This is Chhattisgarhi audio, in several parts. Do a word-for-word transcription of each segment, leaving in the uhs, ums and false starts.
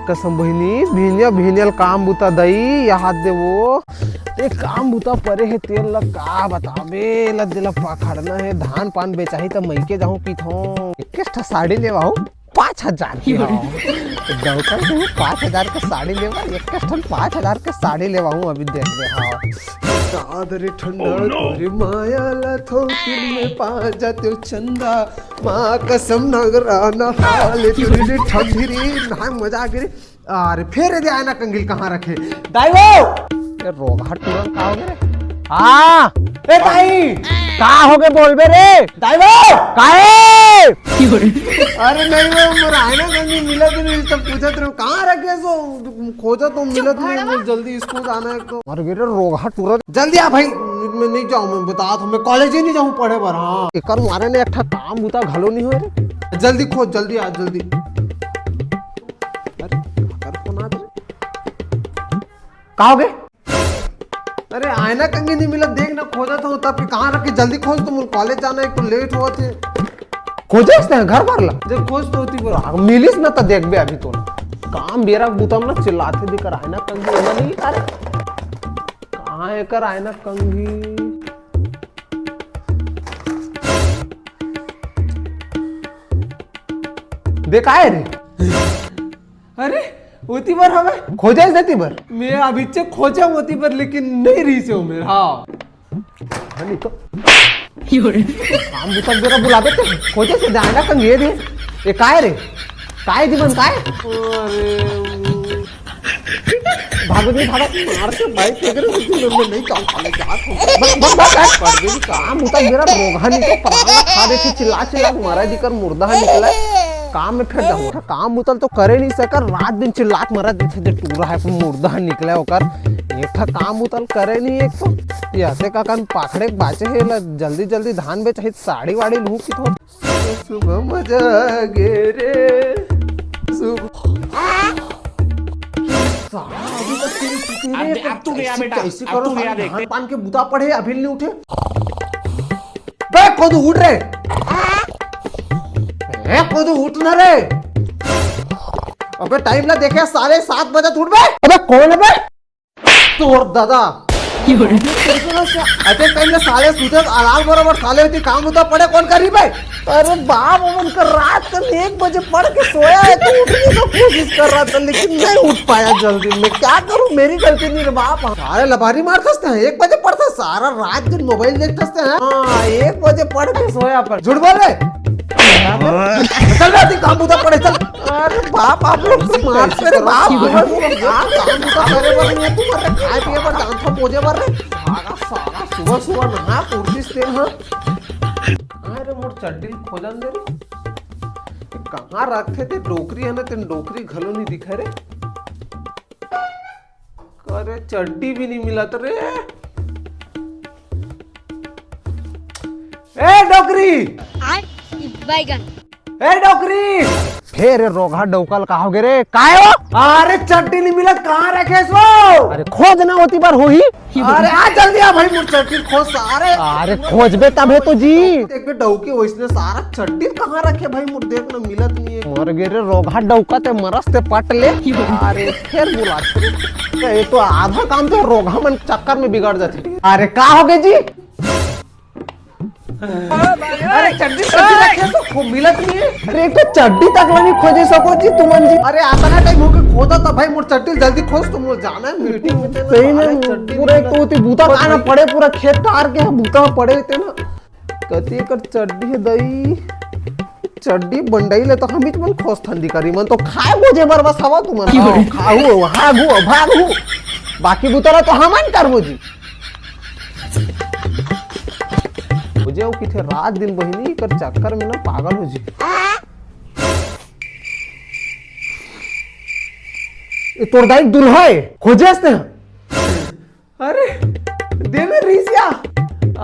कसम बहिनी, भिनिया भिनिया ल काम बुता दई, याद दे वो। ए काम बुता परे हे, तेल ल का बताबे, ल दे ल पखड़ना हे, धान पान बेचाही त मइके जाहूं किथों। एक ठा साड़ी लेवाहूं, पाँच हजार के हव। डौकर के पाँच हजार के साड़ी लेवा, एक ठन पाँच हजार के साड़ी लेवाहूं, अभी देख ले। हाँ। दादरी ठंडा तोरी माया ला थोकिन में पा जाते हो चंदा। माँ कसम नगराना हाल तुरी ठंडी रे, ना मजा आ गई रे। अरे फेर दे आयना कंघी ल कहाँ रखे? दाई वो! ए रोगहा टूरा ल का होगे रे? हाँ। ए दाई! का होगे बोलबे रे? दाई वो! काहे? अरे नहीं वो, मोर आयना कंघी मिलत नहीं, त पूछत रहे कहाँ रखे सो? खोजत हों, मिलत नहीं, मोर जल्दी स्कूल जाना हे तो। अरे रे रोगहा टूरा। जल्दी आ भाई, मैं नहीं जाऊँ, मैं बतात हों, मैं कॉलेज ही नहीं जाऊँ पढ़े बर। हाँ। एकर मारे ने एक ठा काम बुता घलो नहीं होय रे। जल्दी खोज, जल्दी आ, जल्दी। अरे, काकर फोन आत रे? का होगे? अरे, आयना कंघी नहीं मिलत, देख ना, खोजत हों, तब के कहाँ रखे, जल्दी खोज, त मोर कॉलेज जाना हे, एक तो लेट होवत हे। खोजेस ते घर भर ला? जे खोज तो होती बोला। आ, मिलिस ना त देखबे अभी तो। काम बेरा बुता म ना चिल्लाथे, देकर आयना कंघी एमा नहीं, अरे। कहाँ हे एकर आयना कंघी? देखाए रे। अरे, ओती बर हवे। खोजे देती बर। मैं अभी से खोजे ओती बर, लेकिन नहीं रही से मेरा। हाँ। हाँ, नहीं तो। काम बुता बेरा बुलाबे ते। खोजे से जाएगा कंघी दे। ए, काय रे? काय जीवन काय? अरे, भागो नहीं, भागो। मार के भाई फेंक रहे हो, तुम लोग नहीं काम साले, क्या तुम? बस, बस, बस, बस। पड़ गई, काम बुता बेरा रोगहा नहीं तो प्राण खा देथे, चिल्ला, चिल्ला, मारा दिकर मुर्दा निकला। काम में फेर जाहूं। काम बुता ल तो करे नहीं सकर, रात दिन चिल्लात मरत देथे, जे टूरा हे, मुर्दा निकले ओकर। एक ठा काम बुता ल करे नहीं, एक तो ये असे का कान पाखड़े के बाचे हे, ला जल्दी जल्दी धान बेच, हे साड़ी वाड़ी लूं कि तो। सुबह मजा आ गे रे, सुबह। साला अभी तक तेरी छुट्टी नहीं है, अब तू गया कैसे, बेटा, कैसे अब करो तू गया साले, देख। धान पान के बुता पड़े, अभी नहीं उठे। बे कोदू उठ रे। ए कोदू उठ ना रे। अबे टाइम ला देखे साले, सात बजे उठ बे। अबे कौन है बे? तोर दादा। अबे टाइम ला साले सुते अलार्म बराबर साले होती काम होता पड़े कौन करी बे? अरे बाप, अपन कर रात का एक बजे पढ़ के सोया है तो उठने का कोशिश कर रहा था लेकिन नहीं उठ पाया जल्दी। मैं क्या करूं, मेरी गलती नहीं रे बाप। साले लबारी मार सकते हैं, एक बजे पढ़ता सारा रात दिन मोबाइल देखते हैं। हाँ, एक बजे पढ़ के सोया पर झूठ बोल रहे। चल रहा थी काम बुता पड़े चल। अरे बाप, आप लोग तो मार से बाप। काम बुता करे बर नहीं, तू मर खाए पिए बर जान था पोजे बर रे। सारा सारा सुबह सुबह नहा कुर्सी से हाँ। अरे मोर चड्डी खोजन दे रे। कहाँ रखे थे डोकरी है ना, तेन डोकरी घलो नहीं दिखा रे। अरे चड्डी भी नहीं मिलत रे। ए डोकरी! आय, बैगन। ए डोकरी! फेर रोगहा डौका ल का होगे रे? काय हो? अरे चड्डी नहीं मिलत, कहाँ रखे सो? अरे खोज ना होती बार होही। अरे आ जल्दी आ भाई, मोर चड्डी खोज सारे। अरे खोजबे तभे तो जी। देख बे डौकी वैसने सारा चड्डी कहाँ रखे भाई, मोर देख ना मिलत नहीं है। मर गे रे रोगहा डौका, ते मरस ते पट ले। अरे फेर बुला। ये तो आधा काम तो रोगहा मन चक्कर में बिगड़ जाथे। अरे का होगे जी? अरे चड्डी चड्डी रखे तो खूब मिलत नहीं है। अरे एक तो चड्डी तक नहीं खोजे सको जी तुमन जी। अरे अतना टाइम होके खोदा था भाई, मोर चड्डी जल्दी खोज, तुम लोग जाना है मीटिंग में। सही में पूरा एक तो होती बूता खाना पड़े, पूरा खेत टार के बूता पड़े थे ना। कति एकर चड्डी है दई, चड्डी बंडई ले तो हमीच मन खोज ठंडी करी, मन तो खाए बोजे बर बस हवा तुमन। खाहू, हागू, भागू, बाकी बुतरा तो हमन करबो जी। हो जाओ किथे रात दिन बहिनी कर चक्कर में ना पागल हो जी। ए तोर दाई दुल्हा है, खोजे हस ते? अरे देवे रिसिया।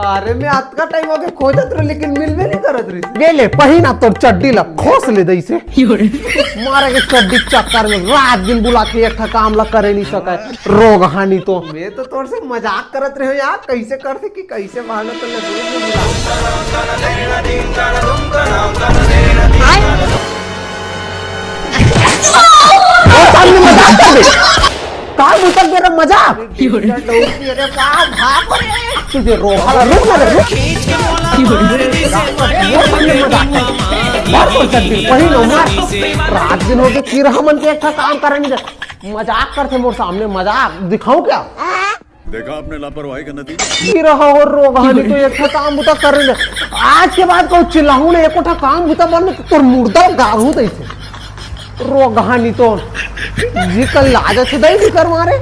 अरे मैं अतका टाइम होगे खोजत रहे लेकिन मिलबे नहीं करत रही। ले ले पहिना तोर चड्डी ला खोस ले दई से। मारे के चड्डी चक्कर में रात दिन बुला के एक ठा काम ला करे नहीं सके। रोग हानि तो। मैं तो तोर से मजाक करत रहे यार, कैसे करते कि कैसे मानो तो ले दूर में बुला। ओ सामने का मुसक दे रहा मजाक? अरे बाप रे। तुझे रोक, साला, रुक ना रे, रुक। मोर सामने मजाक कर। मार तो सर दिल, वही नो मार। रात दिन हो गए, किरहा मन के एक ठा काम करे नहीं दे। मजाक करथे मोर सामने, मजाक दिखाऊं क्या? देखा आपने लापरवाही का नतीजा। किरहा हो रोगहानी तो एक ठा काम बुता करे नहीं दे। आज के बाद कहूं चिल्लाहूं ना, एको ठा काम बुता बन तोर मुर्दा गाड़हूं तइसे। रोगहानी तो जी कल लाज अच्छे दई भी कर मारे।